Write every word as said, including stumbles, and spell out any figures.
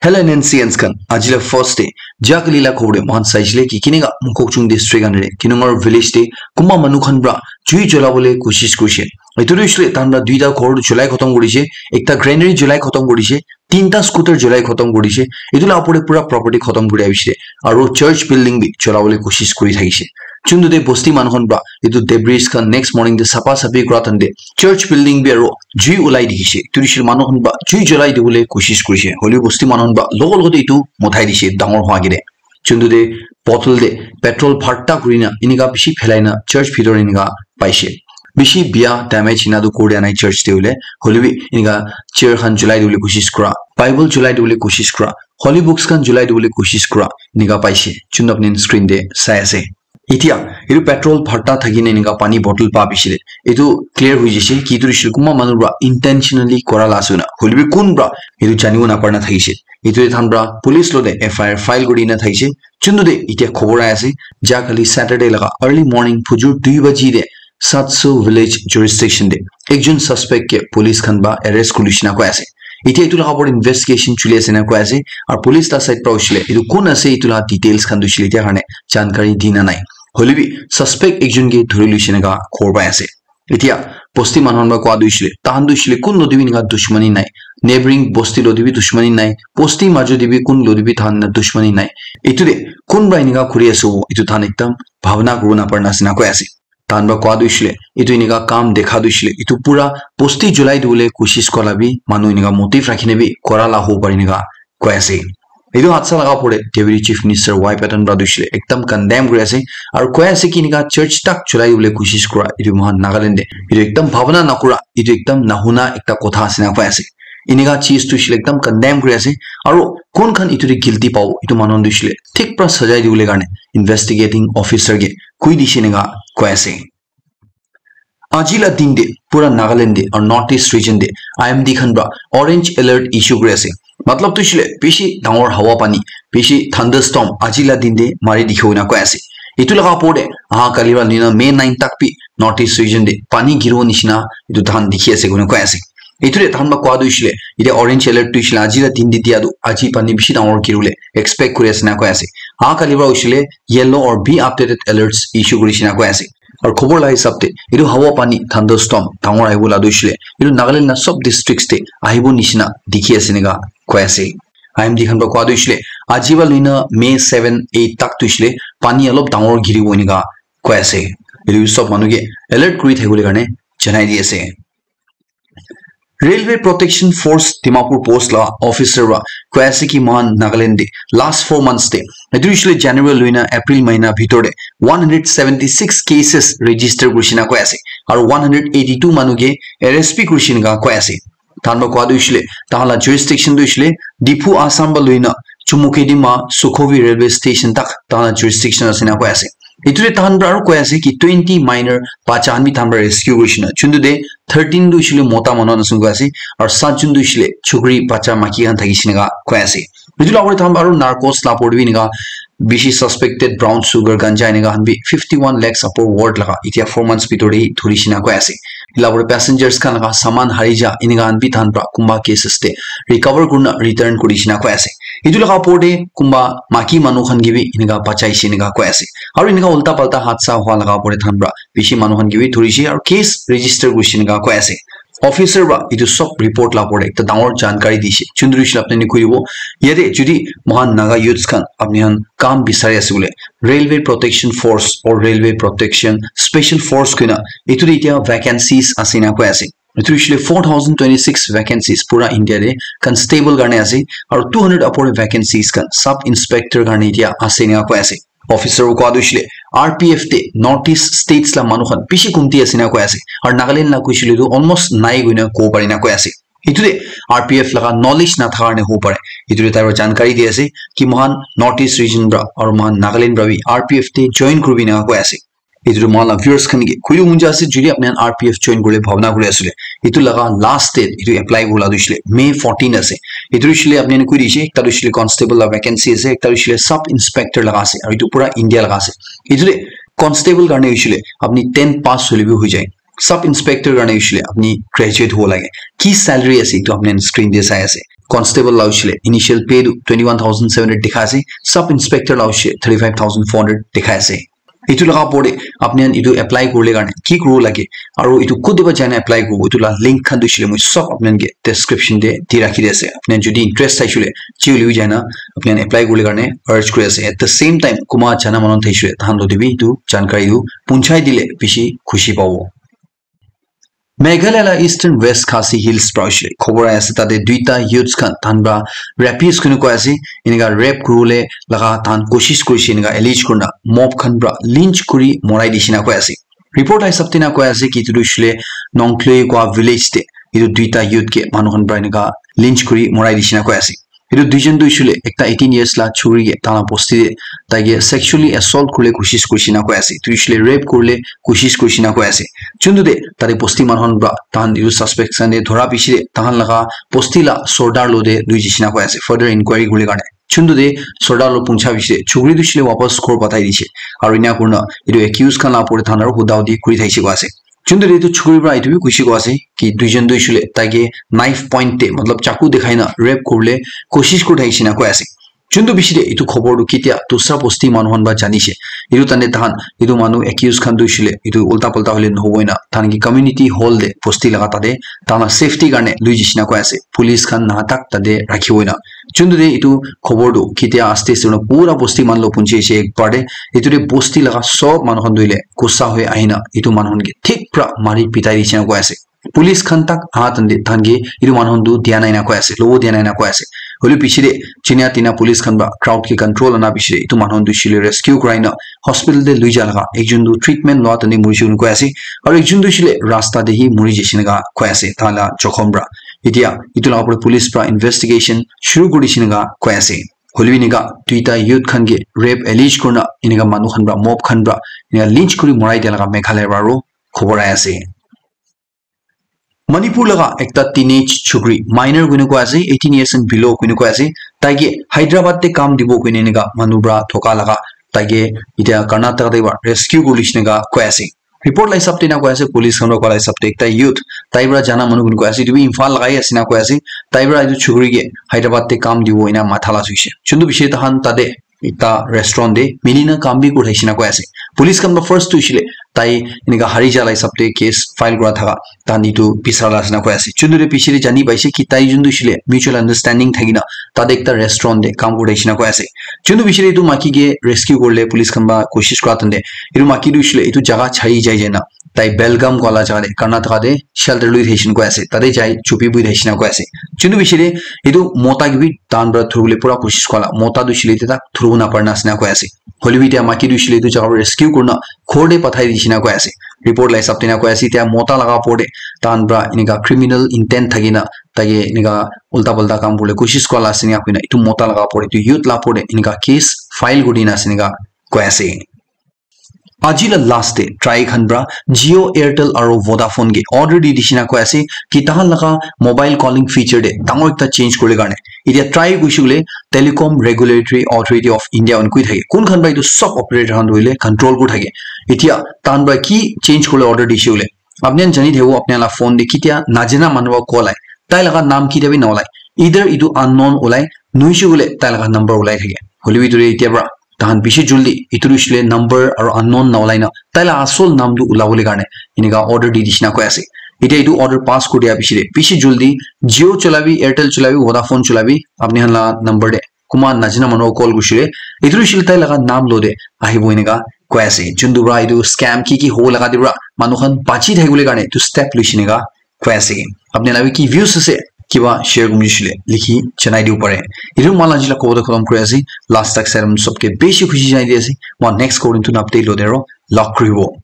Hello N N C N khan, aji la first day. Jakali la khobor de mohan saisile ki kineka Mokokchung district under de Kinongor village de kunba manu khan pra jui jolabole koshish kurishe. Etu tu hoishe tahan pra duita ghor jolai khotom kurishe, ekta granary jolai khotom kurishe, tinta scooter jolai khotom kurishe. Etu la opor de pura property khotom kuri ahishe. Aro church building bi jolabole koshish kuri thakishe. Chundu de bosti manu khan pra etu debris khan next morning de sapa sapi kura than de church building bi aro jui ulai dikhishe. Etu hoishe manu khan pra jui jolai dibole koshish kurishe. Hoilebi bosti manu khan pra logo logo de etu mothai dishe dangor hwa kene. Chundu de bottle de petrol bharta kurina enika bishi phelai na church bhitor enika paishe. Bishi bia damage ena tu kuri dia nai church de hoile. Hoilebi enika chair khan jolai dibole koshish kura, Bible jolai dibole koshish kura, holy books khan jolai dibole koshish kura enika paishe. Chundu apni screen de sai ase. Etia, etu petrol bharta thaki na enika pani bottle pa bishi de. Etu clear hoi jishe ki etu hoishe kunba manu pra intentionally kora la ase na. Hoilebi kun pra etu janibo napara na thakishe. Etu de tahan pra police lo de F I R file kuri na thakishe. Chundu de etia khobor ahi ase, jakali Saturday laga early morning phujur dui baji de Satsu village jurisdiction de ekjon suspect ke police khan pra arrest kuri dishina koi ase. Etia etu laga opor investigation chuli ase na koi ase. Aro police la side pra hoishe le etu kun ase etu la details khan tu hoishe le etia karne jankari dina nai. Hoilebi suspect ekjon ke dhuri luishe enika khobor pai ase. Etia bosti manu khan pra koa tu hoishe le tahan tu hoishe le kun lo de bi enika dushmani nai, neighboring bosti lo de bi dushmani nai, bosti majo de bi kun lo de bi tahan na dushmani nai. Etu de kun pra enika kuri ase ho, etu tahan ekdam bhabna kuribo napara na ase na koi ase. Tahan pra koa tu hoishe le etu enika kam dekha tu hoishe le etu pura bosti jolai dibole koshish kora la bi manu enika motive rakhi na bi kora la hobo pare enika koi ase. Etu hadsa laga opor de Deputy Chief Minister Y Patton pra tu hoishe le ekdam condemn kuri ase. Aro koi ase ki enika church tak jolai dibole koshish kura etu mohan Nagaland de etu ekdam bhabna nakura, etu ekdam nahuna ekta kotha ase na koi ase. Enika cheez tu hoishe le ekdam condemn kuri ase. Aro kun khan etu de guilty pabo etu manu tu hoishe le thik pra sajai dibole karne investigating officer ke koi dishe enika koi ase. Aji la din de pura Nagaland de aru North East region de I M D khan pra orange alert issue kuri ase. Matlab tu hoishe le bishi dangor hawa pani, bishi thunderstorm aji la din de mari dikhibo na koi ase. Etu laga opor de aha kali pra loina May nine tak bi North East region de pani giribo nishina etu tahan dikhi ase koina koi ase. Etu de tahan pra koa tu hoishe le etia orange alert tu hoishe le aji la din de dia tu aji pani bishi dangor giribole expect kuri ase na koi ase. Aha kali pra hoishe le yellow or be updated alerts issue kuri dishina koi ase. Aru khobor la hisab te etu hawa pani thunderstorm dangor ahibo la tu hoishe le etu Nagaland la sob districts te ahibo nishina dikhi ase enika koi ase. I M D khan pra koa tu hoishe le aji pra loina May seven, eight tak tu hoishe le pani olop dangor giribo enika koi ase. Etu sob manu ke alert kuri thakibole karne janai di ase. Railway Protection Force Dimapur Post la officer pra koi ase ki mohan Nagaland de last four months de etu hoishe le January loina April mahina bhitor de one hundred seventy six cases register kuri dishina koi ase. Aru one hundred eighty two manu ke arrest bi kuri dishina koi ase. Tahan pra koa tu hoishe le tahan la jurisdiction tu hoishe le Diphu Assam pra loina Chumukedima Sukhovi railway station tak tahan la jurisdiction ase na koi ase. Etu de tahan pra aru koi ase ki twenty minor bacha khan bi tahan pra rescue kuri dishina. Chundu de thirteen tu hoishe le mota manu khan ase koi ase. Aru sat jon tu hoishe le chukri bacha maiki khan thakishe enika koi ase. Etu la opor de tahan pra aru narcos la opor de bi enika bishi suspected brown sugar ganja enika khan bi fifty one lakhs upor worth laga etia four months bhitor de dhuri dishina koi ase. Etu la opor de passengers khan laga saman hari ja enika khan bi tahan pra kunba cases de recover kurina return kuri dishina koi ase. Etu laga opor de kunba maiki manu khan ke bi enika bachai she enika koi ase. Aru enika ulta palta hadsa hua laga opor de tahan pra bishi manu khan ke bi dhurishe aru case register kurishe enika koi ase. Officer pra etu sob report la opor de ekta dangor jankari dishe. Chundri shilap nani koi dibo. Yate jodi mohan Naga youths khan apni khan kam bisari ase bole, Railway Protection Force or Railway Protection Special Force koina etu de etia vacancies ase enika koi ase. Etu hoishe le four thousand twenty six vacancies pura India de constable karne ase, aru two hundred upor vacancies khan sub inspector karne etia ase enika koi ase. Officer koa tu hoishe le R P F de North East states la manu khan bishi kumti ase enika koi ase, aru Nagaland la koishe le tu almost nai koina kobo pare enika koi ase. Etu de R P F laga knowledge nathaka karne hobo pare. Etu de tai para jankari di ase ki mohan North East region pra aru mohan Nagaland pra bi R P F de join kuribi enika koi ase. Etu tu mohan la viewers khan ke koi dibo mon jai ase, jodi apni khan R P F join kuribole bhabna kuri ase le, etu laga last date etu apply kuribole tu hoishe le May fourteen ase. Etu hoishe le apni khan koi dishe, ekta tu hoishe le constable la vacancy ase, ekta tu hoishe le sub inspector laga ase, aru etu pura India laga ase. Etu de constable karne hoishe le apni ten pass hoile bi hoi jai. Sub inspector karne hoishe le apni graduate hobo lage. Ki salary ase etu apni khan screen de sai ase. constable la hoishe le initial pay tu twenty one thousand seven hundred dikhai ase, sub inspector la hoishe thirty five thousand four hundred dikhai ase. Etu laga opor te apni khan etu apply kuribole karne ki kuribo lage aru etu kute para jaina apply kuribo, etu la link khan tu hoishe le moi sob apni khan ke description te di rakhi di ase. Apni khan jodi interest thakishi le, chi hoile bi jaina apni khan apply kuribole karne urge kuri ase. At the same time, kunba jana manu thakishi le, tahan logote bi etu jankari tu punchai dile bishi khushi pabo. Meghalaya la Eastern West Khasi Hills para hoishe le khobor ahi ase, tate duita youths khan tahan para rapist kurina koi ase, enika rape kuribole laga tahan koshish kurishe enika allege kurina mob khan para lynch kuri morai dishe na koi ase. Report la hisab te na koi ase ki etu tu hoishe le Nongkloi koi village te etu duita youth ke manu khan para enika lynch kuri morai dishe na koi ase. Etu duijon tu hoishe le ekta eighteen years la churi ke tahan la bosti te tai ke sexually assault kuribole koshish kurishe na koi ase. Etu hoishe le rape kuribole koshish kurishe na koi ase. Chuntu te tate bosti manu khan para tahan etu suspect khan ke dhora piche te tahan laga bosti la sordar logote lui jaishe na koi ase further inquiry kuribole karne. Chuntu te sordar logote puncha piche te chukri tu hoishe le wapas ghor pathai dishe. Aru ena kurina etu accused khan la opor te tahan aru huda hudi kuri thakishi koi ase. Chuntu te etu chukri para etu bi koishe koi ase ki duijon tu hoishe le tai ke knife point te, matlab chaku dikhai na rape kuribole koshish kuri thakishi na koi ase. Chuntu piche te etu khobor tu ketia dusra bosti manu khan para janishe. Etu tane tahan etu manu accused khan tu hoishe le etu ulta pulta hoile nohobo ena tahan ke community hall te bosti laga tate tahan la safety karne lui jaishe na koi ase. Police khan naha tak tate rakhibo ena. Chuntu te etu khobor tu ketia aste aste kurina pura bosti manu lo punchi ase ek baar te. Etu te bosti laga sob manu khan tu hoile gussa hoi ahina etu manu khan ke thik para mari pitai dishe na koi ase. Police khan tak aha tande tahan ke etu manu khan tu dia nai na koi ase, lobo dia nai na koi ase. Hoile piche te chinia tina police khan para crowd ke control ana piche te etu manu khan tu hoishe le rescue kurai na hospital te lui ja laga, ekjon tu treatment loa tande murishe koi ase, aru ekjon tu hoishe le rasta te hi muri jaishe enika koi ase tahan la jokhom para. Etia etu laga opor te police para investigation shuru kuri dishe enika koi ase. Hoile bi enika duita youth khan ke rape allege kurina enika manu khan para, mob khan para enika lynch kuri morai dia laga Meghalaya para aru khobor ahi ase. Manipur laga ekta teenage chukri, minor koina koi ase, eighteen years and below koina koi ase, tai ke Hyderabad te kam dibo koina enika manu para thoka laga tai ke etia Karnataka te para rescue kuri lishe enika koi ase. Report la hisab te ena koi ase, police khan para koa la hisab te ekta youth, tai para jana manu koina koi ase, etu bi Imphal laga he ase ena koi ase, tai para etu chukri ke Hyderabad te kam dibo ena matha la hoishe. Chuntu piche tahan tate ekta restaurant te mili na kam bi kuri thakishe na koi ase. Police khan para first tu hoishe le tai enika hari ja la hisab te case file kura thaka tahan etu bisara la ase na koi ase. Chuntu te piche te jani paishe ki tai jun tu hoishe le mutual understanding thaki na tate ekta restaurant te kam kuri thakishe na koi ase. Chuntu piche te etu maiki ke rescue kuribole police khan para koshish kura tande etu maiki tu hoishe le etu jaga chari jai jai na tai Belgaum koa la jaga te Karnataka te shelter lui thakishe na koi ase. Tate jai chupi bui thakishe na koi ase. Chuntu piche te etu mota ke bi tahan para dhuribole pura koshish kura la, mota tu hoishe le etia tak dhuribo na para na ase na koi ase. Hoile bi etia maiki tu hoishe le etu jaga para rescue kurina ghor te pathai dishe na koi ase. Report la hisab te ena koi ase, etia mota laga opor te tahan para enika criminal intent thaki na tai ke enika ulta pulta kam kuribole koshish kura la ase enika koina etu mota laga opor te, etu youth la opor te enika case file kuri dina ase enika koi ase. Aji la last te try khan para Jio, Airtel aru Vodafone ke order di dishe na koi ase ki tahan laga mobile calling feature te dangor ekta change kuribole karne. Etia try kurishe koile Telecom Regulatory Authority of India koi thake. Kun khan para etu sob operator khan tu hoile control kuri thake. Etia tahan para ki change kuribole order dishe koile apni khan jani thakibo, apni khan la phone te ketia najana manu para call ahe, tai laga naam ketia bi na olai, either etu unknown olai, nohoishe koile tai laga number olai thake. Hoile bi etu te etia para tahan bishi juldi etu tu hoishe le number aru unknown na olai na tai la asol naam tu ulabole karne enika order di dishe na koi ase. Etia etu order pass kuri dia piche te bishi juldi Jio cholabi, Airtel cholabi, Vodafone cholabi, apni khan la number te kunba najana manu call kurishe le, etu tu hoishe le tai laga naam logote ahibo enika koi ase. Chuntu para etu scam ki ki hobo laga te para manu khan bachi thakibole karne etu step loishe enika koi ase. Apni khan la bi ki views ase kiba share kuri dishe le likhi janai dibo pare. Etu moi la aji la kobo toh khatam kuri ase. Last tak sai kena sob ke bishi khushi janai di ase. Moi next kobo te notun update logote aru log kuribo.